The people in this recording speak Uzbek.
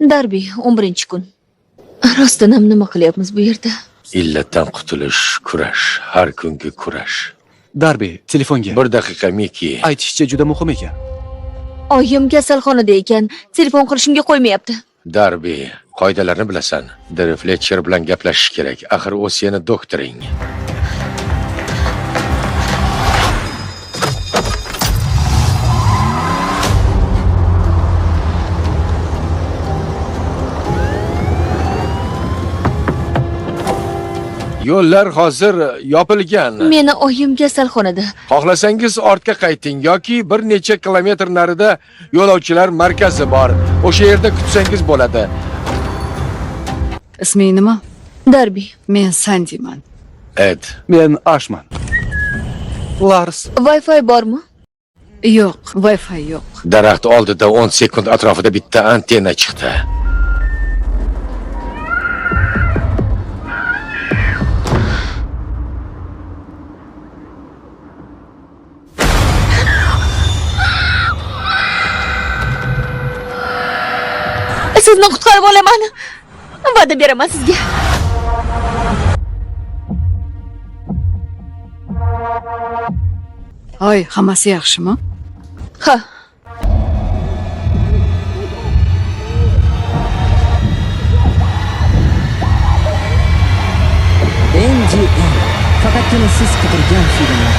Darbi, 11-kun. Rostdan ham nima qilyapmiz bu yerda? Illatdan qutulish, kurash, har kungi kurash. Darbi, telefonga. Bir daqiqa, Miki. Aytishicha juda muhim ekan. Oyim kasalxonada ekan, telefon qilishimga qo'ymayapti. Darbi, qoidalarni bilasan. Dr. Fletcher bilan gaplashish kerak. Axir u seni doktoring. Yo'llar hozir yopilgan. Meni oyim kasalxonada. Xohlasangiz ortga qayting yoki bir necha kilometr narida yo'lovchilar markazi bor. O'sha yerda kutsangiz bo'ladi. Isming nima? Darbi, Men Sandiman. Ed, Men Ashman. Lars, Wi-Fi bormi? Yo'q, Wi-Fi yo'q. daraxt oldida 10 sekund atrofida bitta antenna chiqdi. Sizni qutqarib olaman. Va'da beraman sizga. Oy, hammasi yaxshimi? Ha. MGM faqatgina siz qidirgan filmlar.